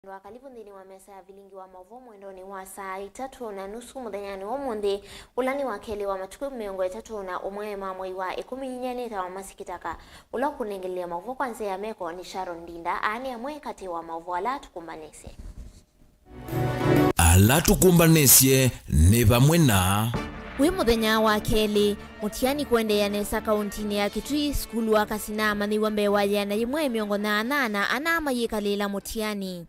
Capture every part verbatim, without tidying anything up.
Andũ a kalivu nthĩnĩ wa mesa ya vilingi wa maũvoo mwendonĩ wa saa itatũ na nusu mũthenyanĩ wa ũmũnthĩ, ũla nĩ wa kelĩ wa matukũ mĩongo ĩtatũ na ũmwe ma mwei wa ĩkũmi. Nyie nĩtawa Masikitaka. Ũla ũkũnengelea maũvoo kwa nzĩa ya meko nĩ Sharon Ndinda. Aa nĩ amwe katĩ wa maũvoo ala tũkũmbanĩsye. Ala tũkũmbanĩsye nĩ vamwe na. Wĩ mũthenya wa kelĩ, mũtiani kũendeea nesa kauntinĩ ya Kitui, sukulu wa Kasina amanyĩw'a mbee wa yĩana yĩmwe mĩongo nyanya na ana mayĩkalĩla mũtiani.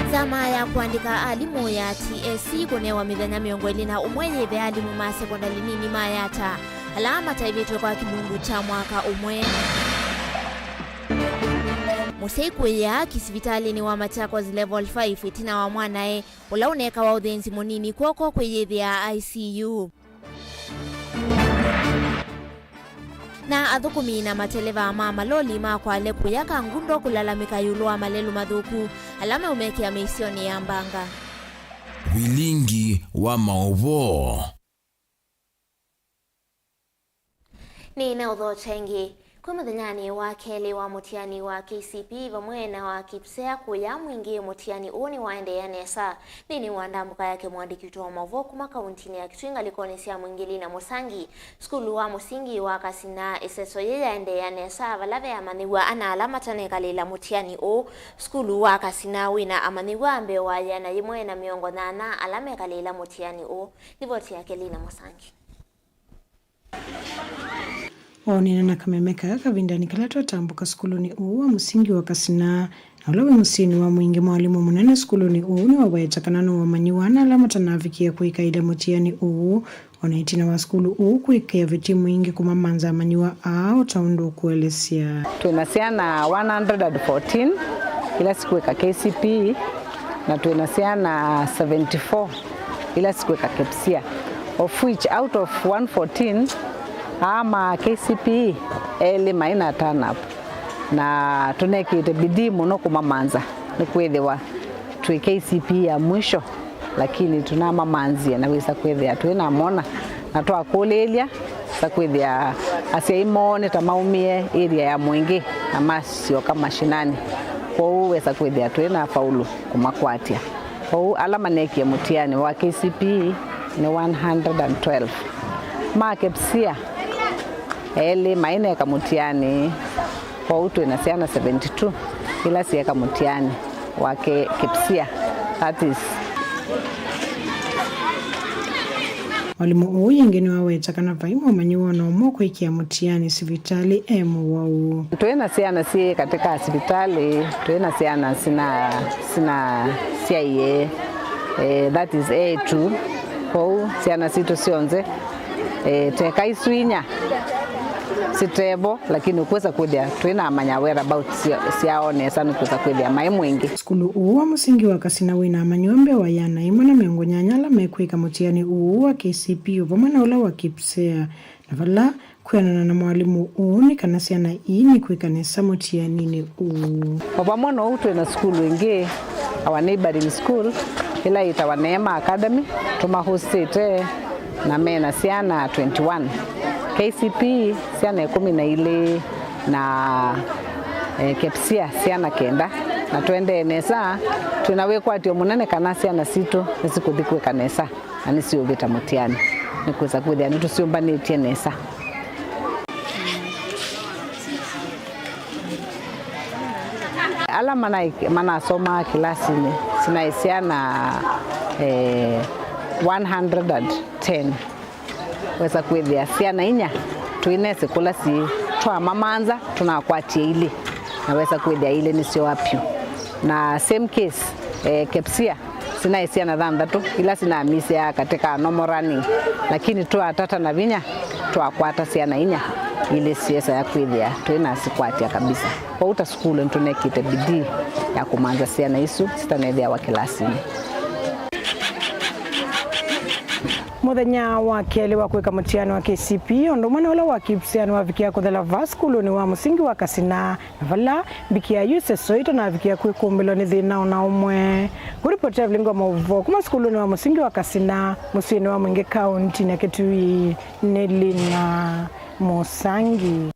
Nzama ya kũandĩka alimũ ya T S C kũnewa mĩthenya mĩongo ĩlĩ na ũmwe yĩthe alimũ ma sekondalĩ nini ma Yatta ala mataĩvĩtwe kwa kĩlungu kya mwaka ũmwe. Mũsyai kũĩĩa aki sivitalĩnĩ wa Machakos Level five ĩtina wa mwanae ũla ũnekawa ũthĩnzi mũnini kw'oko kwĩyĩthĩa I C U. Na athũkũmi na mateleva ma maloli ma Kwale kũya Kangundo kũlalamĩka ĩũlũ wa malelũ mathũku ala meũmekĩa mĩisyonĩ ya mbanga. Vilingi wa maũvoo. Nĩ na ũthokya ĩngĩ. Kwĩ mũthenyanĩ wa kelĩ wa mũtiani wa K C P E vamwe na wa KPSEA kũya mwingĩ, mũtiani ũũ nĩwaendeea nesa. Nthĩnĩ wa ndambũka yake, mũandĩki witũ wa maũvoo kuma kauntinĩ ya Kitui ngalĩkonĩ sya Mwingili na Mũsangi, sukulu wa mũsingi wa Kasina, ĩseso yĩĩ yaendeea nesa, vala ve amanyĩw'a ana ala matanekalĩla mũtiani ũũ. Sukulu wa Kasina wĩna amanyĩw'a mbee wa yĩana yĩmwe na mĩongo nyanya ala mekalĩla mũtiani ũũ. Livoti yake Lina Mũsangi. Oonene na kameme kaa kavindanĩ kala twatambũka sukulunĩ ũũ wa mũsingi wa Kasina, na ũla wĩ mũsyĩnĩ wa Mwingĩ, mwalimũ mũnene sukulunĩ ũũ nĩwaweeta kana nũũmanyĩw'a ana ala matanavikĩa kwĩkaĩla mũtiani ũũ, o na ĩtina wa sukulu ũũ kwĩkĩa veti mwingĩ kũmamanza amanyĩw'a aa, o ta ũndũ ũkũelesya. Twĩna syana one hundred and fourteen ila sikwĩka K C P E, na twĩna syana seventy-four ila sikwĩka KPSEA, of which out of one fourteen, aa ma K C P E elĩ maĩ na turn up, na tũnekĩte bidii mũno kũmamanza, nĩkwĩthĩwa twĩ K C P E ya mwisho, lakini tũnamamanzie na wĩsa kwĩthĩa twĩnamona, na twakũlĩĩlya, sa kwĩthĩa asyai moo nĩ ta maumie area ya Mwingĩ na masyoka mashinani, kwoou wesa kwĩthĩa twĩna faulu kũmakwatya. Kwoou ala manekie mũtiani wa K C P E nĩ one hundred and twelve. Ma KPSEA elĩ maineka mũtiani, kwoou twĩna syana seventy-two ila syeka mũtiani wa K-, KPSEA. That is. Mwalimũ ũũ yĩngĩ nĩwaweta kana vai mũmanyĩw'a o na ũmwe ũkwĩkĩa mũtiani sivitalĩ e mũwau. Twĩ na syana syĩ katĩ ka sivitalĩ, twĩ na syana sina, sina syaie, eh, that is A two. Kwoou syana sitũ syonthe, eh, teka isu inya sitevo, lakini ũkwĩsa kwĩthĩa twĩnamanya whereabouts sya-, syao nesa, nĩkwĩsa kwĩthĩa maĩ Mwingĩ. Sukulu ũũ wa mũsingi wa Kasina wĩna amanyĩw'a mbee wa yĩana yĩmwe na mĩongo nyanya ala mekwĩka mũtiani ũũ wa K C P E o vamwe na ũla wa KPSEA, na vala kwĩanana na mwalimũ ũũ nĩ kana syana ii nikwĩka nesa mũtianinĩ ũũ. O vamwe na ũu, twĩ na sukulu ĩngĩ, our neighboring school, ĩla yĩtawa Neema Academy, tũmahostĩte na mena syana twenty-one, K C P E syana ĩkũmi na ilĩ, na, eh, KPSEA syana kenda, na tũendee nesa. Twĩ na wĩkwatyo mũnene kana syana sitũ nĩsikũthi kwĩka nesa na nĩsiũvĩta mũtiani, nĩkwĩsa kwĩthĩa nĩtũsyũmbanĩtye nesa. Ala manai-, manasomaa kĩlasinĩ sinaĩ syana, eh, one hundred and ten. Wesa kwĩthĩa syana inya twĩnesĩ kũla syĩ, twamamanza, tũnakwatie ilĩ, na wesa kwĩthĩa ilĩ nĩsyoa pyũ. Na same case, eh, KPSEA, sinaĩ syana thanthatũ ila sinamisyaa katĩ ka normal running, lakini twatata na vinya, twakwata syana inya, ilĩ syesaa kwĩthĩa twĩnasikwatya kabisa. Kwoou ta sukulu nĩtũnekĩte bidii ya kũmanza syana isu sitanethĩawa kĩlasinĩ. Mũthenya wa kelĩ wa kwĩka mũtiani wa K C P E, ũndũ ũmwe na ũla wa KPSEA nĩwavikĩa kũthela vaa sukulunĩ wa mũsingi wa Kasina, na vala mbikĩa yu ĩseso ĩtanavikĩa kwĩkũmbĩlwa nĩ thĩna o na ũmwe. Kũripotĩa vilingi wa maũvoo kuma sukulunĩ wa mũsingi wa Kasina, mũsyĩnĩ wa Mwingĩ, kauntinĩ ya Kitui, nĩ Lina Mũsangi.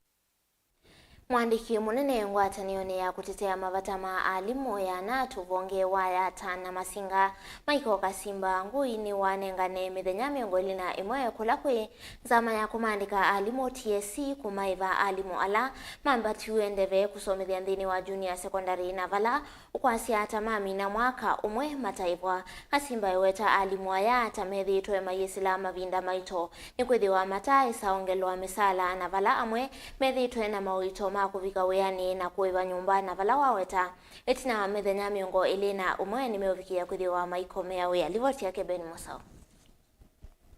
Mũandĩki mũnene ngwatanĩonĩ ya kũtetea mavata ma alimũ ya natu vonge wa Yata na Masinga, Michael Kasimba Ngui, nĩwanengane mĩthenya mĩongo ĩlĩ na ĩmwe kũla kwĩ nzama ya kũmaandĩka alimũ T S C kũmaĩva alimũ ala mambatiw'e ndeve kũsomethya nthĩnĩ wa junior secondary na vala ũkwasya ata mamina mwaka ũmwe mataĩvwa. Kasimba eweta alimũ aya ata methĩĩtwe mayĩsĩla mavinda maito nĩkwĩthĩwa mataaĩsa ongelwa mĩsaala na vala amwe methĩĩtwe na maũito ma kũvika wĩanĩ na kũĩva nyũmba na vala waweta ĩtina wa mĩthenya mĩongo ĩlĩ na ũmwe nĩmeũvikĩĩa kwĩthĩwa maikomea wĩa. Livoti yake Ben Mũsaũ.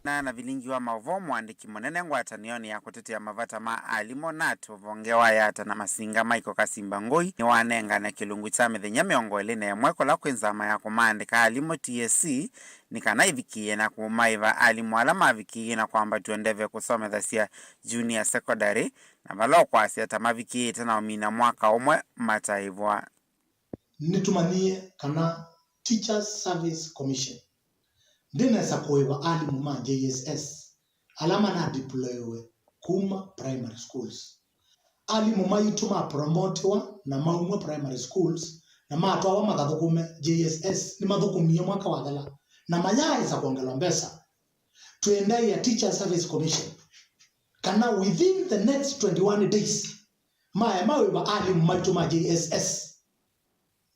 Na na vilingi wa maũvoo, mũandĩki mũnene ngwatanĩonĩ ya kũtetea mavata ma alimũ natu vonge wa Yata na Masinga, Michael Kasimba Ngui, nĩwanengane kĩlungu kya mĩthenya mĩongo ĩlĩ na ĩmwe kũla kwĩ nzama ya kũmaandĩka alimũ T S C nĩ kana ĩvikĩĩe na kũmaĩva alimũ ala mavikĩĩe na kwambatw'a ndeve kũsomethasya junior secondary, na vala ũkwasya ta mavikĩĩte na ũmina mwaka ũmwe mataĩvwa. Nĩtũmanyie kana Teachers Service Commission ndĩnesa kũĩva alimũ ma J S S ala manadeployiwe kuma primary schools. Alimũ maitũ mapromotiwa na maumw'a primary schools na matwawa makathũkũme J S S nĩmathũkũmie mwaka wathela na mayaaĩsa kwongelwa mbesa. Twendaĩa Teachers Service Commission kana within the next twenty-one days maema wĩva alimũ maitũ ma J S S,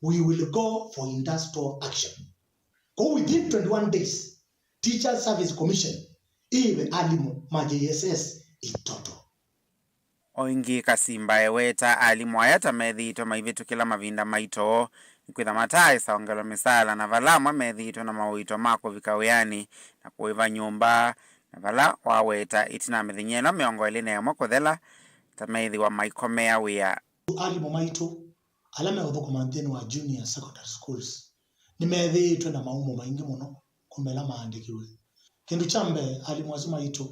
we will go for industrial action. Kwoou within twenty-one days, Teachers Service Commission ĩĩve alimũ ma J S S itoto. O ĩngĩ, Kasimba eweta alimũ aya ta methĩĩtwe maivĩtũkĩla mavinda maito nĩkwĩtha mataaĩsa ongelwa mĩsaala na vala amwe methĩĩtwe na maũito ma kũvika wĩanĩ na kũĩva nyũmba, na vala waweta ĩtina mĩthenya ĩno mĩongo ĩlĩ na ĩmwe kũthela ta meĩthĩwa maikomea wĩa. Alimũ maitũ ala meũthũkũma nthĩnĩ wa junior secondary schools nĩmethĩĩtwe na maumo maingĩ mũno kuma ĩla maandĩkiwe. Kĩndũ kya mbee, alimũ asu maitũ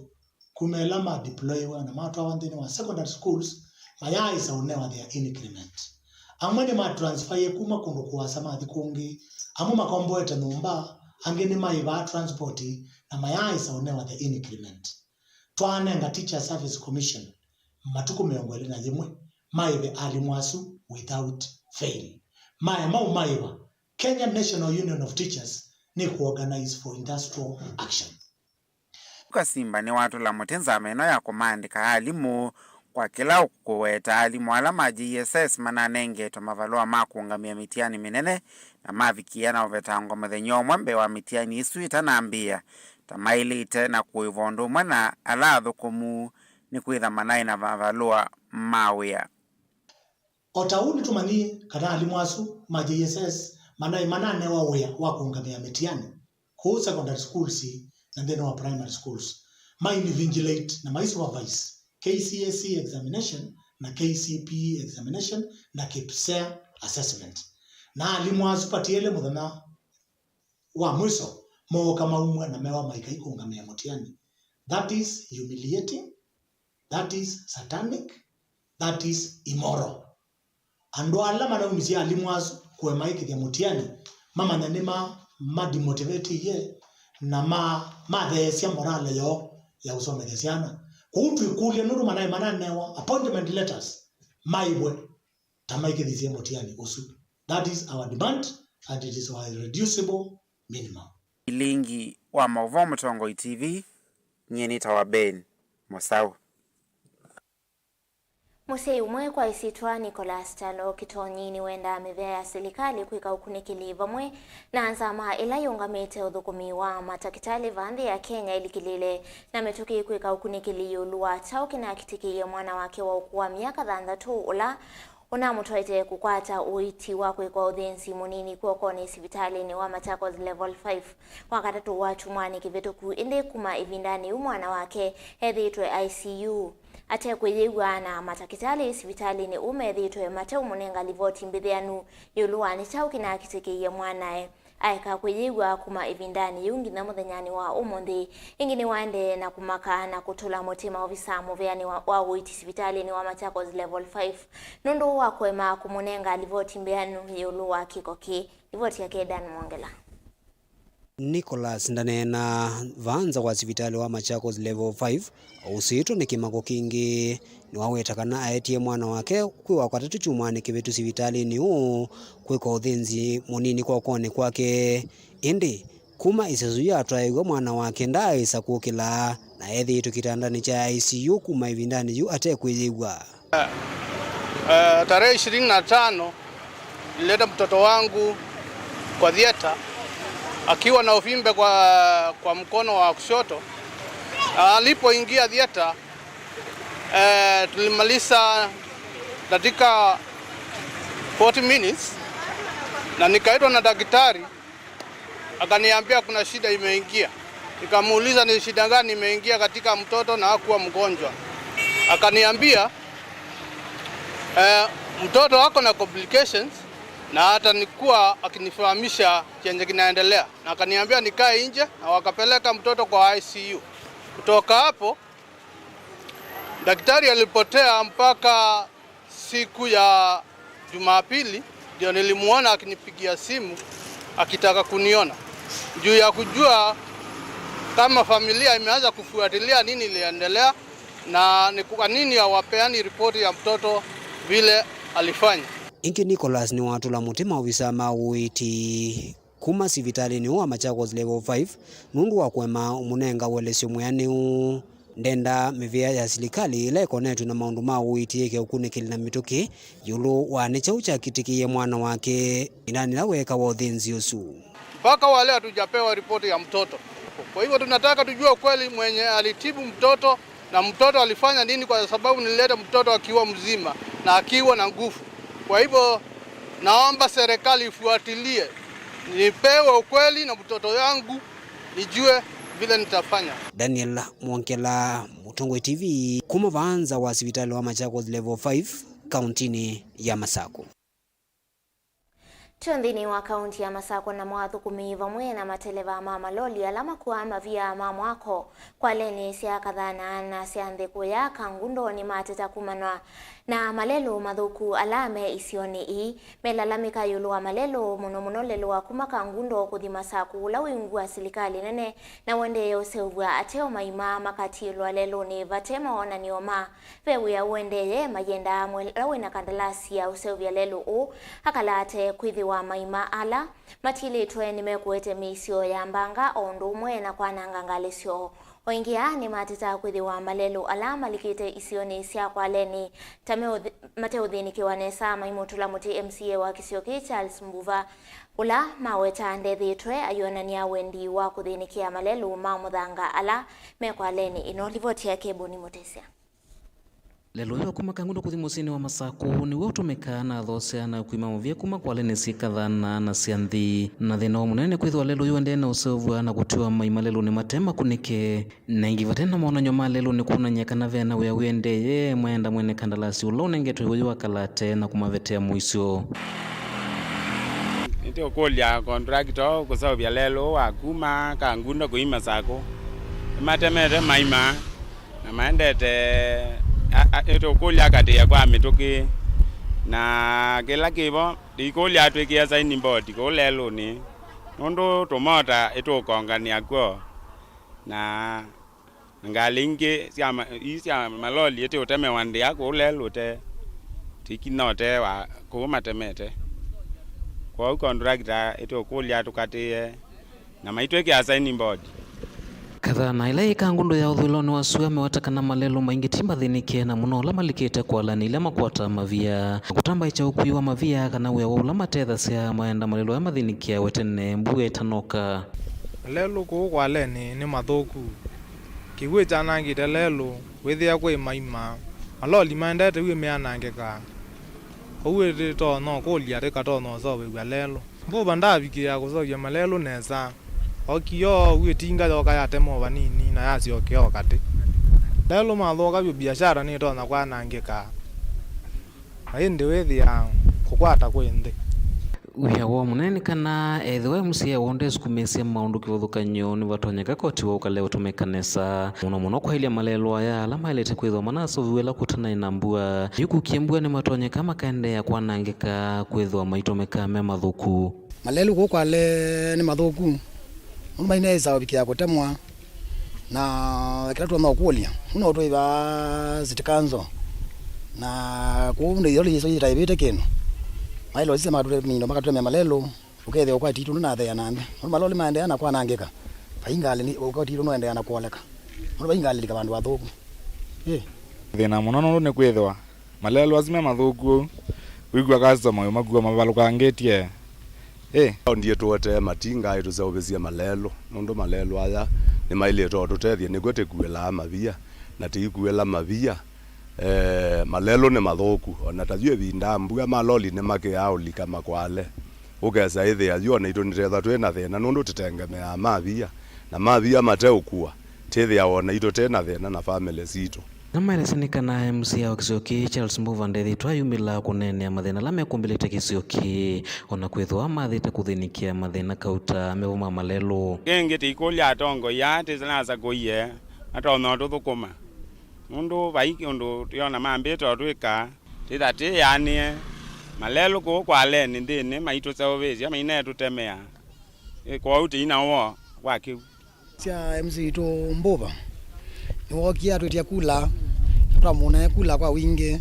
kuma ĩla madeployiwe na matwawa nthĩnĩ wa secondary schools, mayaaĩsa ũnewa their increment. Amwe nĩmatransfaie kuma kũndũ kũasa mathi kũngĩ, amwe makomboete nyũmba, angĩ nĩmaĩvaa transport na mayaaĩsa ũnewa the increment. Twanenga Teacher Service Commission matukũ mĩongo ĩlĩ na yĩmwe maĩve alimũ asu without fail. Maema ũmaĩva, Kenya National Union of Teachers nĩkũorganize for industrial action. Kasimba nĩwatũla mũtĩ nzama ĩno ya kũmaandĩka alimũ kwa kĩla ũkũweta alimũ ala ma J S S mananengetwe mavalũa ma kũũngamĩa mĩtiani mĩnene na mavikĩĩa na ũvetangwa mũthenya ũmwe mbee wa mĩtiani ĩsu ĩtanambĩĩa ta maĩlĩte na kũĩva ũndũ ũmwe na ala athũkũmu nĩkwĩtha manaĩ na mavalũa ma wĩa. O ta ũu nĩtũmanyie kana alimũ asu ma J S S manaĩ mananewa wĩa wa kũũngamĩa mĩtiani kũu secondary schools na nthĩnĩ wa primary schools, mainvigilate na maisupervise K C S E examination na K C P E examination na KPSEA assessment. Na alimũ asu vatiele mũthenya wa mwiso mooka maumw'a na mewa maikai kũũngamĩa mũtiani. That is humiliating, that is satanic, that is immoral. Andũ ala manaumisye alimũ asu kũema ĩkĩthya mũtiani mamanya nĩma mademotivatie na ma matheesya morale yoo ya ũsomethya syana. Kwoou twĩkũlya nũndũ manaĩ mananewa appointment letters maĩvwe ta maĩkĩthisye mũtiani ũsu. That is our demand and it is our irreducible minimum. Vilingi wa maũvoo Mũtongoi T V, nyie nĩtawa Ben Mũsaũ. Mũsyai ũmwe kwa ĩsyĩtwa Nicholas Kyalo Kĩtonyi nĩwendaa mĩvĩa ya silikalĩ kwĩka ũkunĩkĩli vamwe na nzama ĩla yĩũngamĩte ũthũkũmi wa matakĩtalĩ vaa nthĩ ya Kenya ĩlikĩlĩle na mĩtũkĩ kwĩka ũkunĩkĩli ĩũlũ wa kyaũ kĩnakitĩkĩie mwana wake wa ũkũũ wa myaka thanthatũ ũla ũnamũtwaĩte kũkwata ũiiti wa kwĩkwa ũthĩnzi mũnini kw'okonĩ sivitalĩnĩ wa Machakos Level five Wakatatũ wakyumwanĩ kĩvĩtũku, ĩndĩ kuma ĩvindanĩ yĩu mwana wake ethĩĩtwe I C U ate kwĩyĩw'a na matakĩtalĩ sivitalĩnĩ ũu methĩĩtwe mateũmũnenga livoti mbĩthĩanu ĩũlũ wa nĩ kyaũ kĩnakitĩkĩie mwanae aeka kwĩyĩw'a kuma ĩvindanĩ yĩu nginya mũthenyanĩ wa ũmũnthĩ. Ĩngĩ nĩwaendee na kũmaka na kũtũla mũtĩ maovisa mũveanĩ wa, wa ũiiti sivitalĩnĩ wa Machakos Level five nũndũ wa kũema kũmũnenga livoti mbĩanu ĩũlũ wa kĩko kĩĩ. Livoti yake Dan Mwongela. Nicholas ndaneena vaa nza wa sivitalĩ wa Machakos Level five, ausĩtwe nĩ kĩmako kingĩ. Nĩwaweta kana aetie mwana wake kwĩ wa katatũ kyumwanĩ kĩvĩtu sivitalĩnĩ ũũ kwĩka ũthĩnzi mũnini kokonĩ kwake. Ĩndĩ kuma ĩseso yu atwaĩw'a, mwana wake ndaaĩsa kũkĩla na ethĩĩtwe kĩtandanĩ kya I C U kuma ĩvindanĩ yu ate kwĩyĩw'a. Eh, tarehe ishirini na tano nilileta mtoto wangu kwa theater akiwa na uvimbe kwa, kwa mkono wa kushoto. Alipoingia theater, eh, tulimaliza dakika forty minutes na nikaitwa na daktari. Akaniambia kuna shida imeingia. Nikamuuliza ni shida gani imeingia katika mtoto na hakuwa mgonjwa. Akaniambia, eh, mtoto ako na complications na atanikuwa akinifahamisha chenye kinaendelea. Na akaniambia nikae nje na wakapeleka mtoto kwa I C U. Kutoka hapo, daktari alipotea mpaka siku ya Jumapili ndio nilimuona akinipigia simu akitaka kuniona juu ya kujua kama familia imeanza kufuatilia nini iliendelea na ni kwa nini hawapeani ripoti ya mtoto vile alifanya. Ĩngĩ, Nicholas nĩwatũla mũtĩ maovisa ma ũiiti kuma sivitalĩnĩ ũũ wa Machakos Level five nũndũ wa kũema ũmũnenga ũelesyo mwĩanĩu. Ndendaa mĩvĩa ya silikalĩ ĩla ĩkonetw'e na maũndũ ma ũiiti yĩke ũkunĩkĩli na mĩtũkĩ ĩũlũ wa nĩ kyaũ kyakitĩkĩie mwana wake ĩvindanĩ yĩla weekawa ũthĩnzi ũsu. Mpaka wa leo hatujapewa ripoti ya mtoto. Kwa hivyo tunataka tujue kweli mwenye alitibu mtoto na mtoto alifanya nini, kwa sababu nilileta mtoto akiwa mzima na akiwa na nguvu. Kwa hivyo naomba serikali ifuatilie, nipewe ukweli na mtoto yangu nijue vile nitafanya. Daniel Mwongela, Mũtongoi T V, kuma vaa nza wa sivitalĩ wa Machakos Level five, kauntinĩ ya Masakũ. Tyo nthĩnĩ wa kaunti ya Masakũ, namo athũkũmi vamwe na mateleva ma maloli ala makuaa mavia ma mwako kwa leni sya Kathana na sya nthĩ kũya Kangundo nĩmateta kumanwa na malelũ mathũku ala me isionĩ ii. Melalamĩka ĩũlũ wa malelũ, mũno mũno lelũ wa kuma Kangundo kũthi Masakũ, ũla wĩ ungu wa silikalĩ nene na ũendee ũseũvw'a ateo maima makatiĩlwa lelũnĩ vate mawonanĩo ma ve wĩa ũendee. Mayendaa mwe-, ũla wĩna kandalasi ya ũseũvya lelũ ũũ akalate kwĩthĩwa maima ala matiĩlĩtwe nĩmekũete mĩisyo ya mbanga o ũndũ ũmwe na kwananga ngalĩ syoo. O ĩngĩ aa nĩmatetaa kwĩthĩwa malelũ ala malikĩte isionĩ sya kwa leni ta meũthi-, mateũthĩnĩkĩwa nesa maimũtũla mũtĩ M C A wa kĩsio kĩĩ Charles Mbuva, ũla mawetaa ndethĩĩtwe ayonany'a wendi wa kũthĩnĩkĩa malelũ ma mũthanga ala me kwa leni ĩno. Livoti yake Boni Mũtesya. Lelũ ũyũ wa kuma Kangundo kũthi mũsyĩnĩ wa Masakũ nĩw'o ũtũmĩkaa na athosea na akw'ĩma mũvĩa kuma kwa leni syĩ Kathana na sya nthĩ. Na thĩna wa mũnene nĩ kwĩthĩwa lelũ ũyũ ũendee na ũseũvw'a na kũtiwa maima lelũnĩ mate makunĩke. Na ĩngĩ vate na mawonany'o ma lelũnĩ kwonany'a kana ve na wĩa ũendee, maenda mwene kandalasi ũla ũnengetwe ũyũ akalate na kũmavetea mũisyo. Nĩtũkũlya contractor kũseũvya lelũ wa kuma Kangundo kũima Masakũ. Nĩmatemete maima na maendete, a, a, nĩtũkũlya akatĩĩa kwa mĩtũkĩ, na kĩla kĩvo ndikũlya atwĩkĩe signboard kũu lelũnĩ, nũndũ tũmota ĩtũkonganĩa kw'o, na ngalĩ ingĩ sya ma-, ii sya maloli ĩtĩũtemewa nthĩa kũu lelũ ũte, tĩkinote wa kũu matemete. Kwoou contractor ĩtũkũlya tũkatĩĩe na maitwĩkĩa signboard. Kathana ĩla yĩ Kangundo ya ũthũĩlonĩ wa sua meweta kana malelũ maingĩ ti mathĩnĩke, na mũno ala malikĩte kwa lani ila makwataa mavia. Kũtambaĩkya ũkui wa mavia kana wĩa wa ũla matethasya maenda malelũ aya mathĩnĩkĩawe tene mbua ĩtanoka. Malelũ kũu kwa leni nĩ mathũku. Kĩw'ũ kyanangĩte lelũ, wĩthĩa kwĩ maima. Maloli maendete wĩ meanangĩka. Ũu ĩtĩtonya ũkũlya tĩkatonya ũseũvĩw'a lelũ. Mbuva ndavikĩĩa kũseũvya malelũ nesa. Ookie oou ĩtinga yoka yatema o vanini na yasyokea o katĩ. Lelũ mathũka vyũ, biashara nĩtonya kwanangĩka. Na ĩndĩ wĩthĩa kũkwata kwĩ nthĩ. Wĩa woo mũnene nĩ kana ethĩwa M C A woo ndesukumĩĩsya maũndũ kĩvathũkany'o, nĩvatonyeka koti woo ũkale ũtũmĩka nesa, mũno mũno kwaĩlya malelũ aya ala maĩlĩte kwĩthĩwa manaseũvĩw'a ĩla kũtanaĩ na mbua. Yu kũkie mbua nĩmatonyeka makaendeea kwanangĩka kwĩthĩwa maitũmĩka me mathũku. Malelũ kũu kwa leni nĩ mathũku. Nũndũ maineesa ũvikĩa kũtemwa, na kĩla tũtonya ũkũlya, nũndũ twĩ vaa City Council, na kũu nthĩ ĩyo yĩso yĩtaĩvĩte kĩndũ. Maĩlo sisya makatũte mĩindo, makatũtemea malelũ, ũkethĩa ũkwati itũ ndũnatheea na nthĩ. Nũndũ maloli maendeea na kwanangĩka, vai ngalĩ nĩ, ũkwati itũ nũendeea na kũoleka. Nũndũ vai ngalĩ lika vandũ vathũku. Ĩ. Thĩna mũno nũndũ nĩkwĩthĩwa malelũ asu me mathũku ũu, wĩkw'a customer ũyũmakua mavalũkangĩtye. Ĩ. Kaũnti yĩtũetee matinga ĩtũseũvĩsye malelũ, nũndũ malelũ aya nĩmaĩlĩte o tũtethye, nĩkw'o tĩkuĩlaa mavia, na tĩikuĩla mavia. Eh, malelũ nĩ mathũku, o na ta yu ĩvinda mbua, maloli nĩmakĩaa ũlika makwale. Ũkesa ĩthĩa yu o naitũ nĩtetha twĩ na thĩna, nũndũ tũtengemeaa mavia, na mavia mateũkua, tĩthĩawa o naitũ tĩ na thĩna na famĩlĩ sitũ. Namaelesya nĩ kana M C A wa kĩsio kĩĩ, Charles Mbuva, ndethĩtwe ayumĩla kũneenea mathĩna ala mekũmbĩlĩte kĩsio kĩĩ, o na kwĩthĩwa mathĩte kũthĩnĩkĩa mathĩna kauta mevo ma malelũ. Kĩngĩ tĩikũlya atongoi aa tĩnasakũie matonya ũtũthũkũma, nũndũ vai ũndũ twĩona mambĩte ũtwĩka, tĩtha tĩyanĩe malelũ kũu kwalenĩ nthĩnĩ maitũseũvĩsya mainetũtemea, ĩ, kwoou tĩina woo wa kĩu. Sya M C A witũ Mbuva, nĩwookie atwĩtya kula, na twamũnĩa kula kwa wingĩ,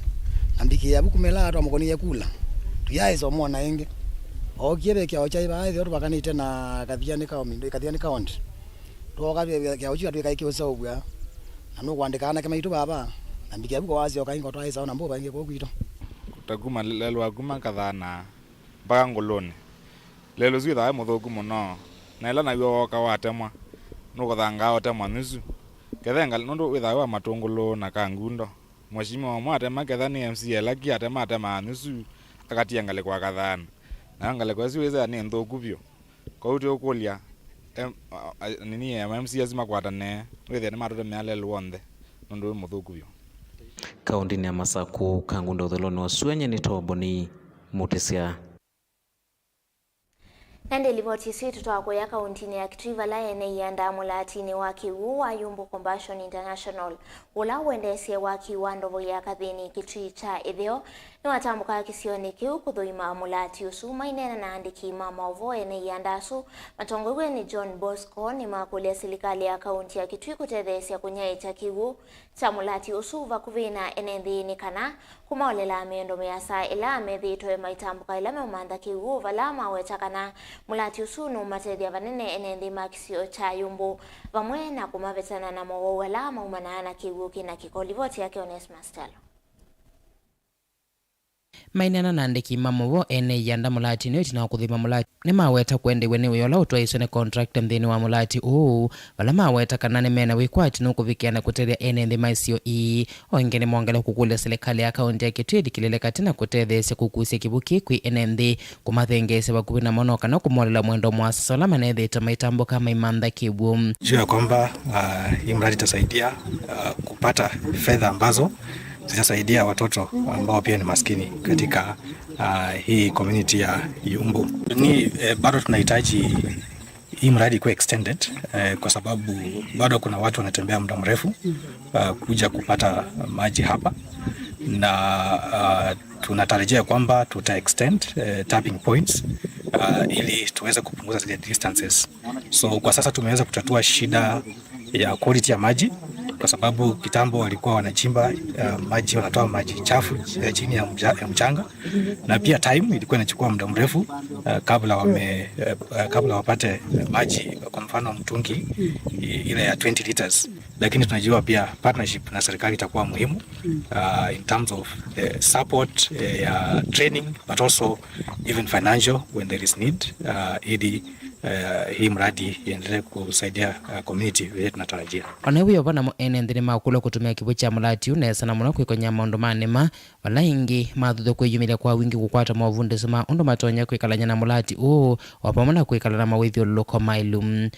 na mbikĩa vu kumĩla twamũkũnĩie kula, tũyaaĩsa ũmwona ĩngĩ. Ookie ve kĩao kyaĩ vaa ĩtheo tũvakanĩte na Kathiani County, Kathiani County. Twooka ve kĩao kyu atwĩka ĩkĩũseũvw'a, na nũkũandĩka anake maitũ vava, na mbikĩa vu kwa wasyoka ĩngĩ twaĩsa ona Mbuva ĩngĩ kũu kwitũ. Ta kuma lelũ wa kuma Kathana mpaka Ngũlũnĩ. Lelũ ũsu wĩthaa wĩ mũthũku mũno, na ĩla naw'o wooka watemwa, nũkũthangaa ũtemwa nusu. Kethenga nũndũ wĩthaa wĩ wa matũngũlũ na kangundo. Mheshimiwa ũmwe atema ketha nĩ M C A ĩla ki atema atemaa nusu, akatia ngalĩko akathana. Nayo ngalĩko ĩsu wĩsĩa nĩ nthũku vyũ. Kwoou tũũkũlya, em, a, a, nini, em, M C A asu makwatanĩe, wĩthĩe nĩmatũtemea lelũ w'onthe, nũndũ wĩ mũthũku vyũ. Kaũntĩnĩ ya Masakũ, kangundo ũthelonĩ wa Suenye nĩ Toboni Mũtĩsya. Na ĩndĩ livoti ĩsu ĩtũtwaa kũya kaũntĩnĩ ya Kitui, vala ene ianda mũlatinĩ wa kĩw'ũ wa Yumbu Compassion International, ũla ũendeesye waki wa ndovo ya Kathĩni Kitui kya ĩtheo, nĩwatambũka kĩsionĩ kĩu kũthũima mũlati ũsu. Maineena na andĩki ma maũvoo, ene ianda asu matongoew'e nĩ John Bosco nĩmakũlya silikalĩ ya kaũntĩ ya Kitui kũtetheesya kũnyaĩĩkya kĩw'ũ kya mũlati ũsu vakuvĩ na ene nthĩ nĩ kana kũmaolela mĩendo mĩasa ĩla methĩĩtwe maitambũka ĩla meũmantha kĩw'ũ, vala maweta kana mũlati ũsu nũũmatethya vanene ene nthĩ ma kĩsio kya Yumbu, vamwe na kũmavetana na mowau ala maumanaa na kĩw'ũ kĩ na kĩko. Livoti yake Onesmus Talo. Maineena na andĩki ma maũvoo, ene ianda mũlatinĩ ũyũ ĩtina wa kũthima mũlati nĩmaweta kwendeew'a nĩ wĩa ũla ũtwaĩĩswe nĩ contractor nthĩnĩ wa mũlati ũũ, vala maweta kana nĩmena wĩkwatyo nũkũvikĩa na kũtethya ene nthĩ ma isio ii. O ĩngĩ nĩmongele kũkũlya silikalĩ ya kaũntĩ ya Kitui ĩlikĩlĩle katĩ na kũtetheesya kũkusya kĩw'ũ kĩĩ kwĩ ene nthĩ, kũmathengeesya vakuvĩ namo no kana kũmolela mwendo mũasa ũla manethĩĩtwe maitambũka maimantha kĩw'ũ. Jua ya kwamba, ah, hii mradi itasaidia, ah, kupata fedha ambazo zitasaidia watoto ambao pia ni maskini katika, ah, hii community ya Yumbu. Ni, eh, bado tunahitaji hii mradi ikuwe extended, eh, kwa sababu bado kuna watu wanatembea muda mrefu, ah, kuja kupata maji hapa, na, ah, tunatarajia kwamba tuta extend, eh, tapping points, ah, ili tuweze kupunguza zile distances. So kwa sasa tumeweza kutatua shida ya quality ya maji, kwa sababu kitambo walikuwa wanachimba, eh, maji, wanatoa maji chafu, eh, chini ya mja-, ya mchanga, na pia time ilikuwa inachukua muda mrefu, eh, kabla wame-, eh, eh, kabla wapate, eh, maji, kwa mfano mtungi i-, ile ya twenty liters. Lakini tunajua pia partnership na serikali itakuwa muhimu, uh, in terms of, eh, support, eh, ya training, but also even financial when there is need, uh, ili, eh, hii mradi iendelee kusaidia, eh, community vile tunatarajia. Ona ĩu yo, vanamo ene nthĩ nĩmakũlwa kũtũmĩa kĩw'ũ kya mũlati ũũ nesa na mũno kwĩkony'a maũndũ ma nĩma, vala ĩngĩ mathuthya kwĩyumĩlya kwa wingĩ kũkwata movundĩsyo ma ũndũ matonya kwĩkalany'a na mũlati ũũ, o vamwe na kwĩkala na mawĩthyũlũlũko maĩlu.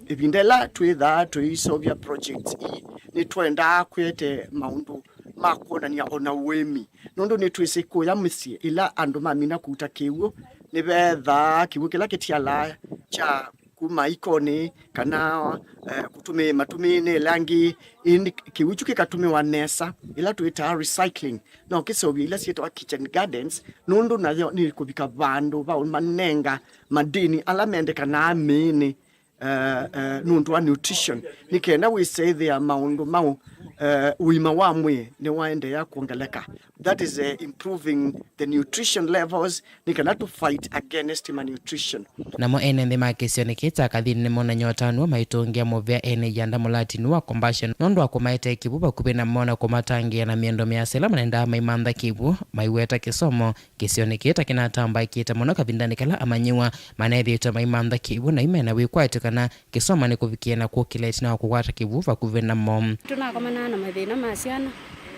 Ĩvinda ĩla twĩthaa tũiseũvya projects ii, nĩtwendaa kwĩte maũndũ ma kwonany'a o na ũĩmi, nũndũ nĩtwĩsĩ kũya mĩsyĩ ĩla andũ mamina kũuta kĩw'ũ, nĩvethaa kĩw'ũ kĩla kĩtialaa kya kuma ikonĩ kana, eh, kũtũmĩ-, matũmĩnĩ ĩla angĩ, ĩndĩ kĩw'ũ kyu kĩkatũmĩwa nesa, ĩla twĩtaa recycling, no kĩseũvye ila syĩtawa kitchen gardens, nũndũ nayo nĩkũvika vandũ va ũmanenga madini ala mendekanaa mĩĩnĩ. eh, eh, nũndũ wa nutrition, nĩ kenda wĩsĩ ĩthĩa maũndũ mau, eh, ũima wa mwĩĩ nĩwaendeea kwongeleka. That is, eh, improving the nutrition levels, nĩ kana to fight against malnutrition. Namo ene nthĩ ma kĩsionĩ kĩĩ kya Kathini nĩmonany'a ũtanu wa maitũngĩa mũvea ene ianda mũlatini wa Compassion nũndũ wa kũmaete kĩw'ũ vakuvĩ namo na kũmatangĩĩa na mĩendo mĩasa ĩla manendaa maimantha kĩw'ũ, maiweta kĩsomo. Kĩsionĩ kĩĩ ta kĩnatambaĩkĩte mũno kavindanĩ kala amanyĩw'a manethĩĩtwe maimantha kĩw'ũ na imena wĩkwatyo kana kĩsomo nĩ kũvikĩe na kũkĩla ĩtina wa kũkwata kĩw'ũ vakuvĩ namo. Tũnakomanaa na mathĩna ma syana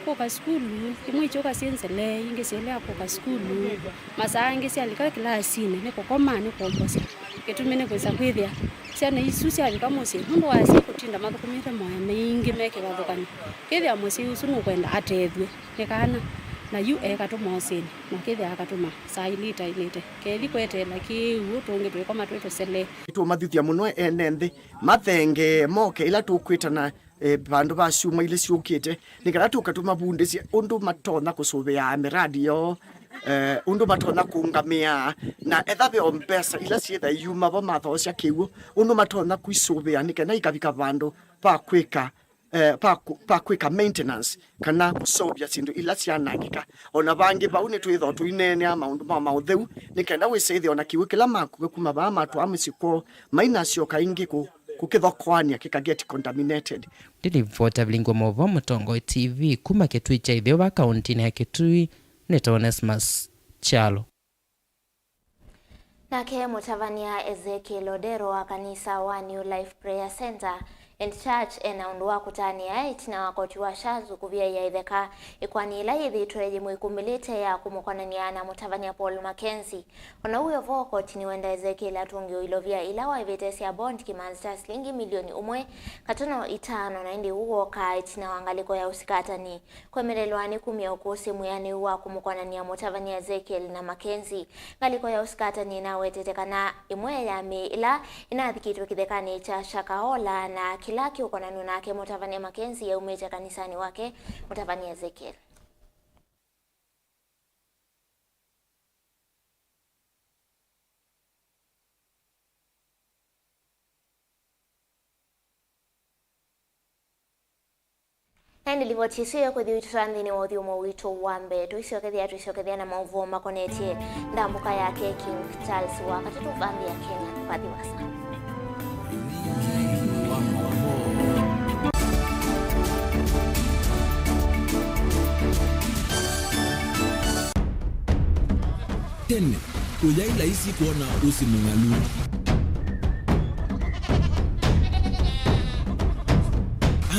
kũka sukulu, imwe ikyũka syĩ nzele, ingĩ syĩlea kũka sukulu, masaa angĩ syalika kĩlasinĩ nĩ kũkoma, nĩ kwombosya. Kĩtumi nĩ kwĩsa kwĩthĩa syana isu syavika mũsyĩ, nũndũ wa asyai kũtinda mathũkũmĩte maoya maingĩ me kĩvathũkany'o, kĩthĩa mũsyai ũsu nũkwenda atethw'e nĩ kana, na yu eka tũmosĩnĩ, na kĩthĩa akatũma saa ilĩ itaĩlĩte. Kethi kweteela kĩw'ũ, tũngĩ twĩkoma twĩ tũsele. Nĩtũũmathĩthya mũno ene nthĩ mathengee moke ĩla tũkwĩtana, eh, vandũ va syumwa ilĩ syũkĩte, nĩ kana tũke tũmavundĩsye ũndũ matonya kũsũvĩaa mĩradi yoo, eh, ũndũ matonya kũũngamĩa, na etha veo mbesa ila syĩtha iuma vo mathoosya kĩw'ũ, ũndũ matonya kũisũvĩa nĩ kana ikavika vandũ va kwĩka eh, va kũ-, va kwĩka maintenance kana kũseũvya syĩndũ ila syanangĩka. O na vangĩ vau nĩtwĩthwa tũineenea maũndũ ma maũtheu, nĩ kenda wĩsĩ ĩthĩa o na kĩw'ũ kĩla makua kuma vaa matwaa mĩsyĩ kwoo, mainasyoka ĩngĩ kũ-, kũkĩthokoany'a kĩka get contaminated. Ndĩlivota vilingwa maũvoo Mũtongoi T V kuma Kĩtui kya ĩtheo va kaũntĩnĩ ya Kĩtui, nĩtawa Onesmus Kyalo. Nake mũtavany'a Ezekiel Odero wa kanisa wa New Life Prayer Center and Church ena ũndũ wa kũtanĩa ĩtina wa koti wa Shanzu kũvyaĩa ĩtheka ĩkoani ĩla yĩthĩĩtwe yĩmwĩkumbĩlĩte ya kũmũkonany'a na mũtavany'a Paul Mackenzie. O na ũu wĩ o vo, koti nĩwenda Ezekiel atũngĩwe ilovia ila waĩvĩte sya bond kĩmanzi kya silingi milioni ũmwe katono itano, na ĩndĩ ũu wokaa ĩtina wa ngalĩko ya ũsikatani. Kwemelelwa nĩ kumya ũkũsĩ mwĩanĩu wa kũmũkonany'a mũtavany'a Ezekiel na Mackenzie. Ngalĩko ya ũsikatani ĩnawetete kana ĩmwe ya mĩĩ ĩla ĩnathikĩtwe kĩthekanĩ kya Shakahola na kĩla kĩũkonanw'a nake mũtavany'a Mackenzie yaumĩte kanisanĩ wake mũtavany'a Ezekiel. Na ĩndĩ livoti ĩsu ĩkũthi ũitũtwaa nthĩnĩ wa ũthyũmũo witũ wa mbee. Tũisyokethya, tũisyokethya na maũvoo makonetye ndambũka yake King Charles wa katatũ va nthĩ ya Kenya. Vathi vasa. Tene, ũyaĩ laisi kwona ũsĩ mũng'alu.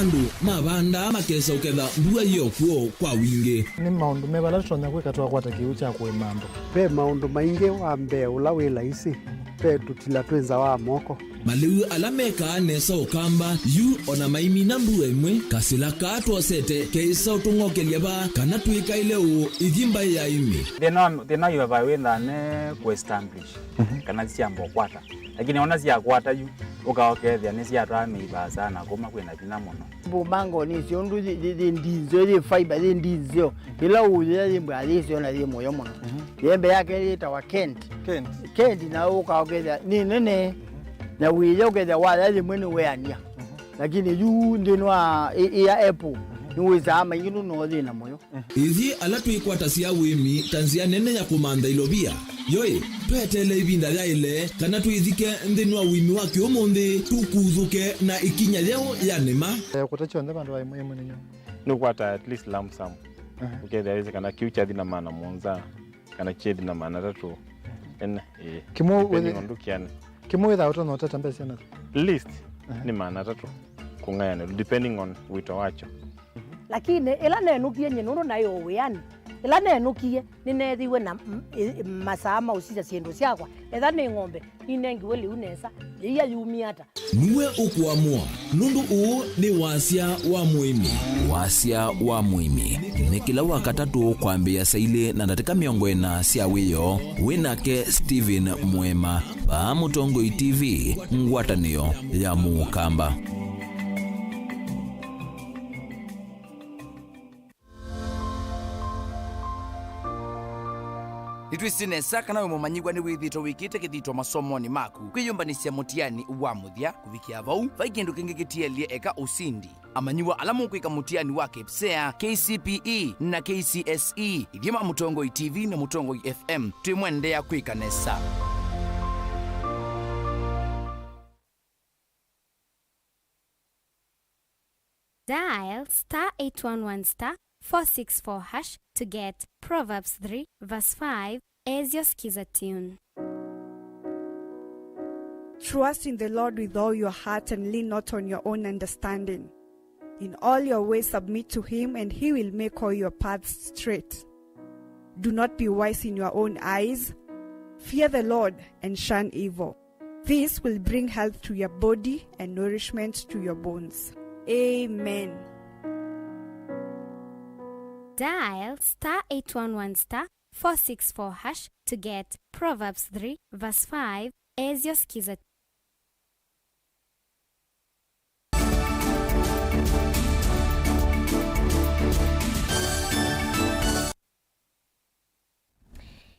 Andũ mavandaa makesa ũketha mbua yĩ o kw'o kwa wingĩ. Nĩ maũndũ meva ala tũtonya kwĩka twakwata kĩw'ũ kya kũĩma andũ? Ve maũndũ maingĩ. Wa mbee ũla wĩ laisi, ve tũtila twĩ nza wa moko. Malĩu ala mekaa nesa Ũkamba yu o na maimina mbua ĩmwe, kasĩla kaa twosete keĩsa ũtũng'okelya vaa kana twĩkaĩle ũũ ithi mbaĩ ya ĩmĩ. Thĩna wa, thĩna wa ivavai wĩthaa ne kũ establish, mhm, kana syamba ũkwata. Lakini ona syakwata yu, ũka ũkethĩa nĩsyatwaa mĩivaa sana kuma kwĩna vinya mũno. Mbumbango nĩsyo ũndũ yĩ, yĩ, yĩ ndinzeo, yĩ fiber, yĩ ndinzeo. Ĩla ũyĩa yĩ mbwa yĩsyo na yĩ mũyo mũno. Mhm. Yembe yake yĩtawa Kent. Kent. Kent na ũka ũkethĩa nĩ nene. Na wĩya ũkethĩa waya yĩmwe nĩ weania. Mhm. Lakini yu nthĩnĩ wa ĩ-, ĩya apple, mhm, nĩwĩsaa maingĩ nũno thĩna mũyo. Ithyĩ ala twĩkwatasya ũĩmi ta nzĩa nene ya kũmantha ilovia, yoĩ, tweteele ĩvinda yaĩle kana twĩthike nthĩnĩ wa ũĩmi wa kĩũmũnthĩ, tũkuthũke na ĩkinya yeũ ya nĩma. Eh, kũta kyonthe vandũ va ĩmwe ĩmwe nĩnyo. Nĩũkwata at least lump sum. Aha. Ũkethĩa wĩsĩ kana kĩu kyathi na maana mũonza, kana kyethi na maana atatũ. Ene, ĩĩ. Kĩmwe depending wĩthĩ-, on ndũkĩanĩ. Kĩmwe wĩthaa ũtonya ũtata mbesa syana? Least, aha, nĩ maana atatũ kũng'ayanĩlwa, depending on wĩto wakyo. Lakini ĩla nenũkie nyie nũndũ naĩ o wĩanĩ, ĩla nenũkie nĩneethĩiwe na m-, ĩ-, masaa ma ũsisya syĩndũ syakwa. Etha nĩ ng'ombe, ninengiwe lĩu nesa, yĩia yumie ata? Nue ũkũamũa, nũndũ ũũ nĩ wasya wa mũĩmi. Wasya wa mũĩmi nĩ kĩla Wakatatũ kwambĩĩa saa ilĩ na ndatĩka mĩongo ĩna sya wĩoo. Wĩ nake Stephen Mwema, vaa Mũtongoi T V, ngwatanĩo ya Mũkamba. Nĩtwĩsĩ nesa kana we mũmanyĩw'a nĩwĩthĩĩtwe wĩkĩte kĩthito masomonĩ maku kwĩyũmbanĩsya mũtiani wa mũthya. Kũvikĩa vau, vai kĩndũ kĩngĩ kĩtielye eka ũsindi. Amanyĩw'a ala mũkwĩka mũtiani wa KPSEA, KCPE, na KCSE, ithyĩ ma Mũtongoi T V na Mũtongoi F M twĩmwendea kwĩka nesa. Dial star eight one one star four six four hash to get Proverbs three verse five as your Skiza tune. Trust in the Lord with all your heart and lean not on your own understanding. In all your ways submit to him, and he will make all your paths straight. Do not be wise in your own eyes. Fear the Lord and shun evil. This will bring health to your body and nourishment to your bones. Amen. Dial star eight one one star four six four hash to get Proverbs three verse five as your Skiza.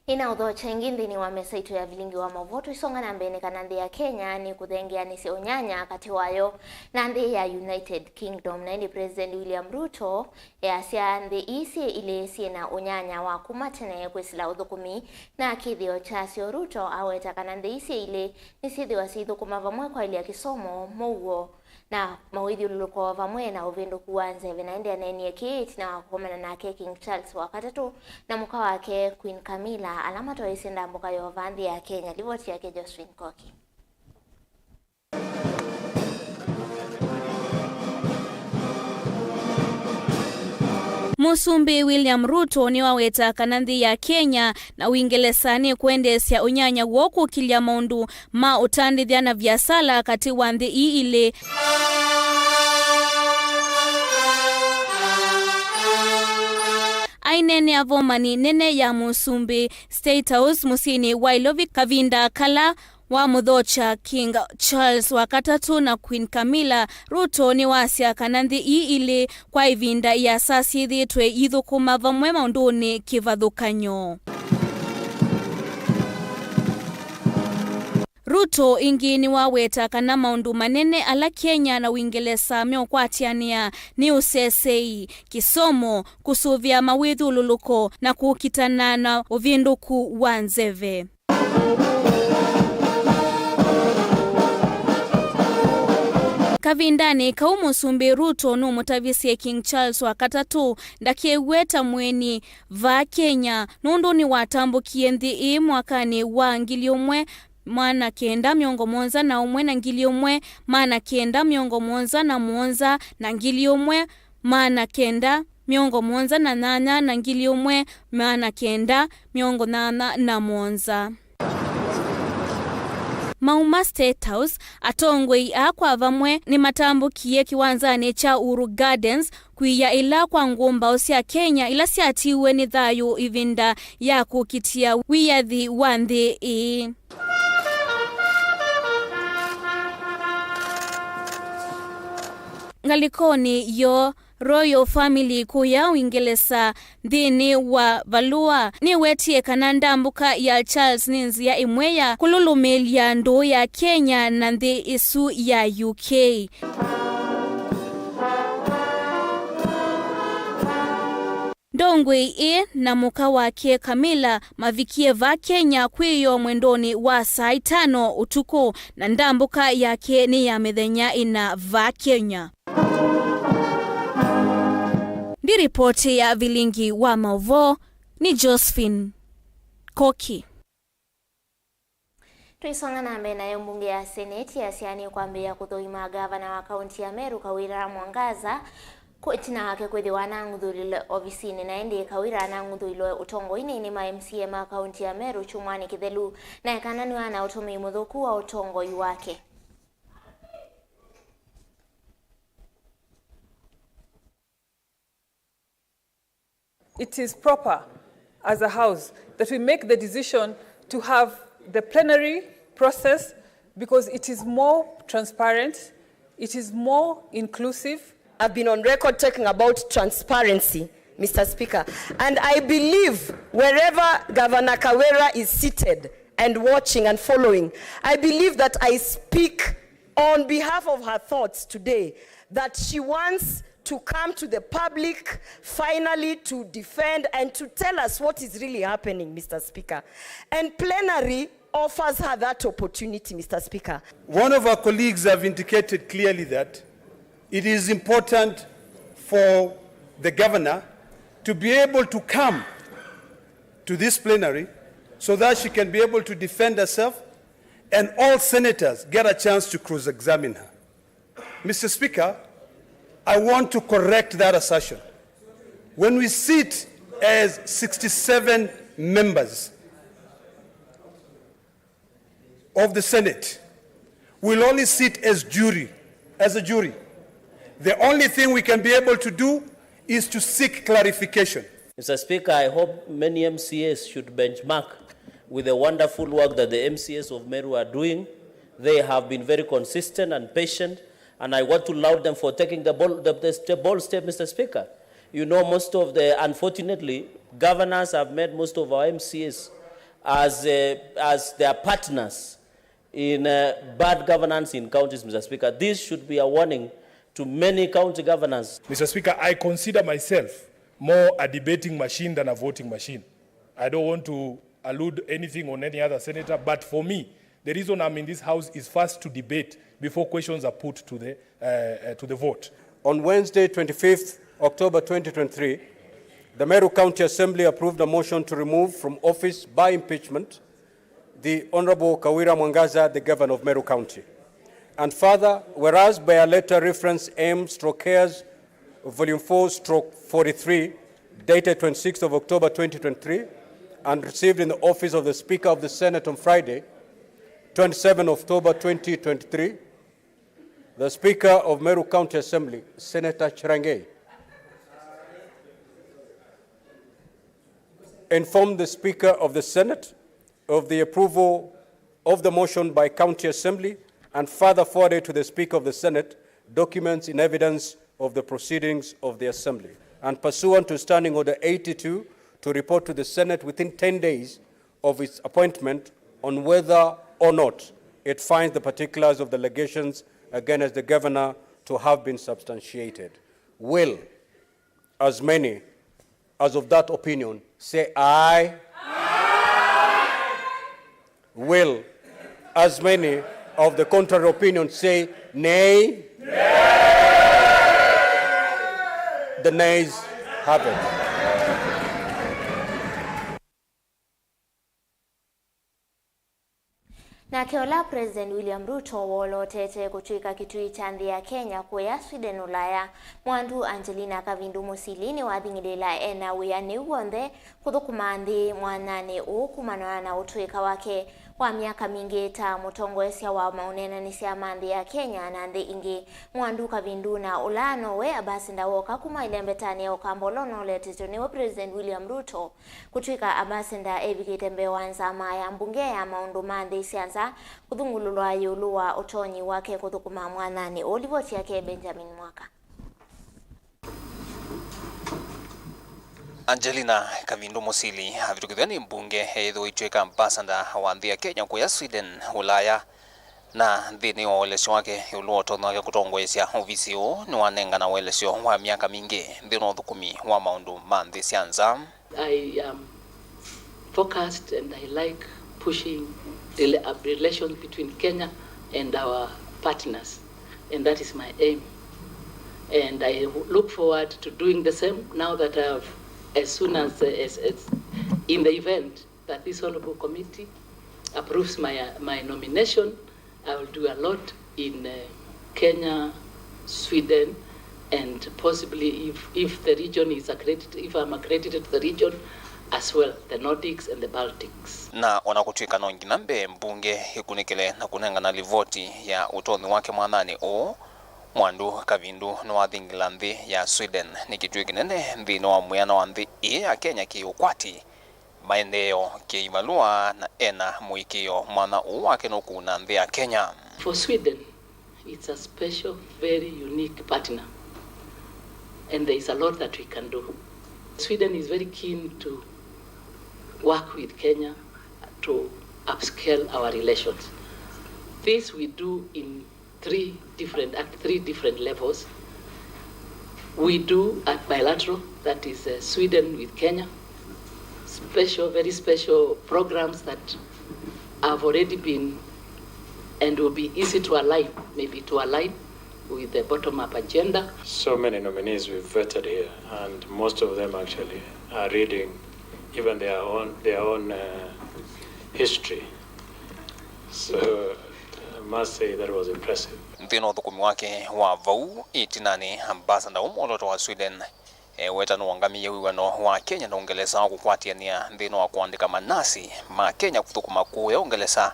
Ĩna ũthokya ĩngĩ nthĩnĩ wa mesa itũ ya vilingi wa maũvoo, tũisonga na mbee nĩ kana nthĩ ya Kenya nĩ kũthengeanĩsya ũnyanya katĩ wayo na nthĩ ya United Kingdom. Na ĩndĩ President William Ruto easya nthĩ ii syĩ ilĩ syĩ na ũnyanya wa kuma tene kwĩsĩla ũthũkũmi na kĩthĩo kyasyo. Ruto aweta kana nthĩ ii syĩ ilĩ nĩsyĩthĩwa syĩithũkũma vamwe kwaĩlya kĩsomo, mũuo, na mawĩthyũlũlũko vamwe na ũvĩndũku wa nzeve. Na ĩndĩ aneenie kĩĩ ĩtina wa kũkomana nake King Charles wa katatũ na mũka wake Queen Camilla, ala matoeisye ndambũka yoo vaa nthĩ ya Kenya. Livoti yake Josephine Koki. Mũsumbĩ William Ruto nĩwaweta kana nthĩ ya Kenya na Uingereza nĩkwendeesya ũnyanya woo kũkĩlya maũndũ ma ũtandĩthya na viasala katĩ wa nthĩ ii ilĩ. Aineenea vomani nene ya mũsumbĩ State House mũsyĩnĩ wa Ilovi kavinda kala wamũthokya King Charles wa katatũ na Queen Camilla, Ruto nĩwasya kana nthĩ ii ilĩ kwa ĩvinda ĩasa syĩthĩĩtwe iithũkũma vamwe maũndũnĩ kĩvathũkany'o. Ruto ĩngĩ nĩwaweta kana maũndũ manene ala Kenya na Uingereza meũkwatĩanĩa nĩ ũsesei, kĩsomo, kũsũvĩa mawĩthyũlũlũko, na kũkitana na ũvĩndũku wa nzeve. Kavindanĩ kau, Mũsumbĩ Ruto nũmũtavisye King Charles wa katatũ ndakew'e ta mũeni vaa Kenya, nũndũ nĩwatambũkie nthĩ ĩĩ mwakanĩ wa ngili ũmwe maana kenda mĩongo mũonza na ũmwe na ngili ũmwe maana kenda mĩongo mũonza na mũonza na ngili ũmwe maana kenda mĩongo mũonza na nyanya na ngili ũmwe maana kenda mĩongo nyanya na mũonza. Mauma State House, atongoi aa kwa vamwe nĩmatambũkie kĩwanzanĩ kya Uhuru Gardens kwĩya ĩla kwa ngũmbaũ sya Kenya ila syatiiwe nĩ thayũ ĩvinda ya kũkitĩa wĩyathi wa nthĩ ĩĩ. Ngalĩkonĩ yoo, Royal Family kũya Uingereza nthĩnĩ wa valũa nĩwetie kana ndambũka ya Charles nĩ nzĩa ĩmwe ya kũlũlũmĩĩlya ndũũ ya Kenya na nthĩ ĩsu ya U K. Ndongoi ĩĩ na mũka wake Camilla mavikie vaa Kenya kwĩ yoo mwendonĩ wa saa itano ũtukũ, na ndambũka yake nĩ ya mĩthenya ĩna vaa Kenya. Ndi ripoti ya vilingi wa maũvoo nĩ Josephine Koki. Tũisonga na mbee, nayo mbunge ya Seneti yasya nĩkwambĩĩa kũthũima ngavana wa kaunti ya Meru, Kawira Mwangaza, kũ-, ĩtina wake kwĩthĩwa anang'uthũlilwe ovisinĩ. Na ĩndĩ Kawira anang'uthũilwe ũtongoinĩ nĩ ma M C A ma kaunti ya Meru kyumwanĩ kĩthelu, na ekananw'a na ũtũmĩi mũthũku wa ũtongoi wake. It is proper as a house that we make the decision to have the plenary process because it is more transparent, it is more inclusive. I've been on record talking about transparency, Mister Speaker. And I believe wherever Governor Kawira is seated and watching and following, I believe that I speak on behalf of her thoughts today, that she wants to come to the public finally to defend and to tell us what is really happening, Mister Speaker. And plenary offers her that opportunity, Mister Speaker. One of our colleagues have indicated clearly that it is important for the governor to be able to come to this plenary so that she can be able to defend herself and all senators get a chance to cross-examine her. Mister Speaker, I want to correct that assertion. When we sit as sixty-seven members of the Senate, we'll only sit as jury, as a jury. The only thing we can be able to do is to seek clarification. Mister Speaker, I hope many M C As should benchmark with the wonderful work that the M C As of Meru are doing. They have been very consistent and patient, and I want to laud them for taking the bold, the, the, the bold step, Mister Speaker. You know, most of the, unfortunately, governors have made most of our M C As as, uh, as their partners in, uh, bad governance in counties, Mister Speaker. This should be a warning to many county governors. Mister Speaker, I consider myself more a debating machine than a voting machine. I don't want to allude anything on any other senator, but for me, the reason I'm in this house is first to debate before questions are put to the, uh, uh, to the vote. On Wednesday, twenty-fifth October twenty twenty-three, the Meru County Assembly approved a motion to remove from office by impeachment the Honorable Kawira Mwangaza, the Governor of Meru County. And further, whereas by a letter reference M stroke Cares, Volume four stroke forty-three, dated twenty-sixth of October twenty twenty-three, and received in the office of the Speaker of the Senate on Friday, twenty-seventh October twenty twenty-three, the Speaker of Meru County Assembly, Senator Cherargei, informed the Speaker of the Senate of the approval of the motion by County Assembly and further forwarded to the Speaker of the Senate documents in evidence of the proceedings of the Assembly. And pursuant to Standing Order eighty-two, to report to the Senate within ten days of its appointment on whether or not it finds the particulars of the allegations against the Governor to have been substantiated. Will as many as of that opinion say aye? Aye. Will as many of the contrary opinion say nay? Nay. The nays have it. Nake ũla President William Ruto wolotete kũtw'ĩka kĩtui kya nthĩ ya Kenya kũya Sweden Ũlaya, Mwandu Angelina Kavindu Musili nĩwathing'ĩlĩĩla ena wĩanĩu w'onthe kũthũkũma nthĩ mwanyanĩ ũũ kumana na ũtũĩka wake wa myaka mingĩ ta mũtongoesya wa maũneenanĩsya ma nthĩ ya Kenya na nthĩ ingĩ. Mwandu Kavindu na ũla nowe ambassador woka kuma ĩlembetanĩ ya Ũkamba ũla ũnoletetwe nĩwe President William Ruto kũtw'ĩka ambassador evikĩte mbee wa nzama ya mbunge ya maũndũ ma nthĩ sya nza kũthũngũlũlwa ĩũlũ wa ũtonyi wake kũthũkũma mwanyanĩ ũũ. Livoti yake Benjamin Mwaka. Angelina Kavindu Musili avĩtũkĩthw'a nĩ mbunge ethĩwa aitw'ĩka ambassador wa nthĩ ya Kenya kũya Sweden, Ũlaya. Na nthĩnĩ wa ũelesyo wake ĩũlũ wa ũtonyi wake kũtongoesya ovisi ũũ, nĩwanengana ũelesyo wa myaka mingĩ nthĩnĩ wa ũthũkũmi wa maũndũ ma nthĩ sya nza. I am focused and I like pushing rela-, uh, relations between Kenya and our partners, and that is my aim. And I look forward to doing the same now that I have, as soon as, as, as in the event that this honorable committee approves my, uh, my nomination, I will do a lot in, uh, Kenya, Sweden, and possibly if, if the region is accredited, if I'm accredited to the region as well, the Nordics and the Baltics. Na ona kũtw'ĩka no nginya mbee mbunge ĩkunĩkĩle na kũnengana livoti ya ũtonyi wake mwanyanĩ ũũ, Mwandu Kavindu nĩwathingĩla nthĩ ya Sweden nĩ kĩtui kĩnene nthĩnĩ wa mwĩana wa nthĩ ĩĩ ya Kenya kĩ ũkwati, maendeeo kĩivalũa, na ena mũĩkĩĩo mwanya ũũ wake nũkũuna nthĩ ya Kenya. For Sweden, it's a special, very unique partner, and there is a lot that we can do Sweden is very keen to work with Kenya to upscale our relations. This we do in three different, at three different levels. We do at bilateral, that is, uh, Sweden with Kenya, special, very special programs that have already been and will be easy to align, maybe to align with the bottom-up agenda. So many nominees we've vetted here, and most of them actually are reading even their own, their own, uh, history. So, I must say that was impressive. Nthĩnĩ wa ũthũkũmi wake wa vau ĩtinanĩ, ambassador ũmwe ũla ũtawa Sweden eweta nũũngamĩe wĩw'ano wa Kenya na Ũngelesa wa kũkwatĩanĩa nthĩnĩ wa kũandĩka manasi ma Kenya kũthũkũma kũya Ũngelesa,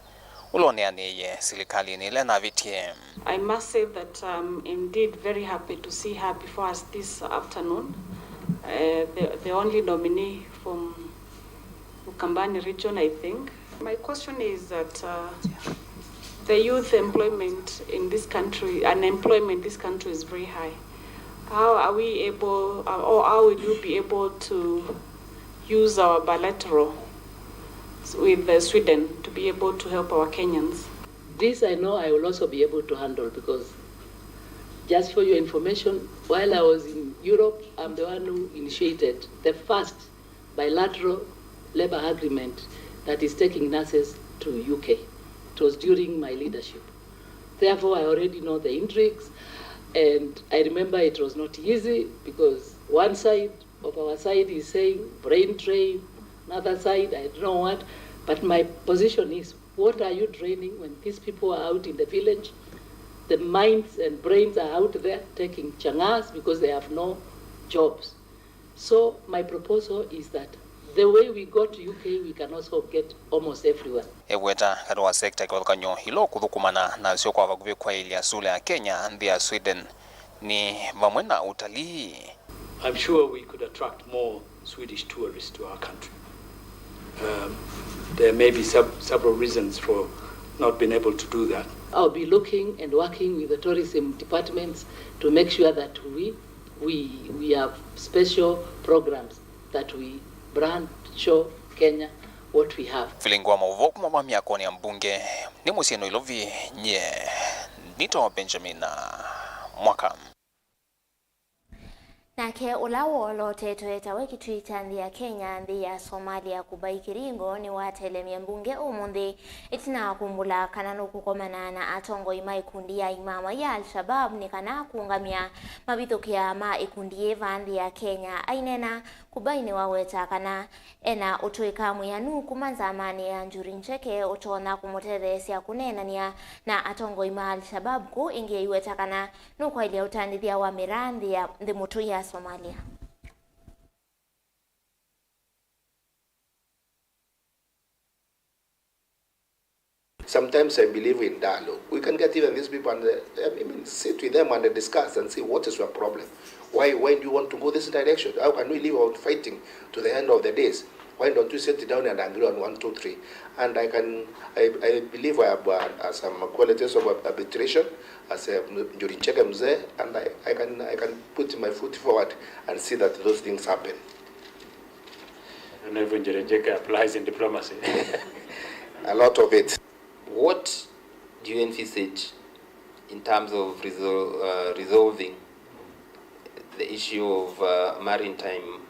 ũla ũneanĩie silikalĩnĩ ĩla ĩnavĩtye. I must say that I'm indeed very happy to see her before us this afternoon, uh, the, the only nominee from Ukambani region, I think. My question is that, uh, the youth employment in this country, unemployment in this country is very high. How are we able, uh, or how will you be able to use our bilateral with, uh, Sweden to be able to help our Kenyans? This I know I will also be able to handle because, just for your information, while I was in Europe, I'm the one who initiated the first bilateral labor agreement that is taking nurses to U K. It was during my leadership. Therefore, I already know the intrigues, and I remember it was not easy because one side of our side is saying brain drain, another side, I don't know what, but my position is, what are you draining when these people are out in the village? The minds and brains are out there taking changas because they have no jobs. So my proposal is that the way we got U K, we can also get almost everywhere. Eweta katĩ wa sekta kĩvathũkany'o ila ũkũthũkũmana nasyo kwa vakuvĩ kwaĩlya sula ya Kenya nthĩ ya Sweden nĩ vamwe na ũtalii. I'm sure we could attract more Swedish tourists to our country. Um, there may be sub-, several reasons for not being able to do that. I'll be looking and working with the tourism departments to make sure that we, we, we have special programs that we brand, show Kenya what we have. Vilingi wa maũvoo kuma vaa myakonĩ ya mbunge nĩ mũsyĩ Nairobi, nyie nĩtawa Benjamin Mwaka. Nake ũla woolotetwe ta we kĩtui kya nthĩ ya Kenya, nthĩ ya Somalia, Kubai Kiringo, nĩwatelemie mbunge ũmũnthĩ ĩtina wa kumbũla kana nũkũkomana na atongoi ma ikundi ya imama ya Al-Shabaab nĩ kana kũũngamya mavithũkĩa ma ikundi yĩĩ vaa nthĩ ya Kenya. Aineena, Kubai nĩwaweta kana ena ũtũĩka mwĩanu kuma nzamanĩ ya Njuri Ncheke ũtonya kũmũtetheesya kũneenany'a na atongoi ma Al-Shabaab kũu. Ĩngĩ aiweta kana nũkwaĩlya ũtandĩthya wa mĩraa nthĩ ya, nthĩ mũtũi ya Somalia. Sometimes I believe in dialogue. We can get even these people and, uh, I mean, sit with them and discuss and see what is your problem. Why, why do you want to go this direction? How can we live on fighting to the end of the days? Why don't we sit down and agree on one, two, three? And I can, I, I believe I have, uh, uh, some qualities of arbitration as a Njuri Ncheke mzee, and I, I can, I can put my foot forward and see that those things happen. I don't know if Njuri Ncheke applies in diplomacy. A lot of it. What do you envisage in terms of resol-, uh, resolving the issue of, uh, maritime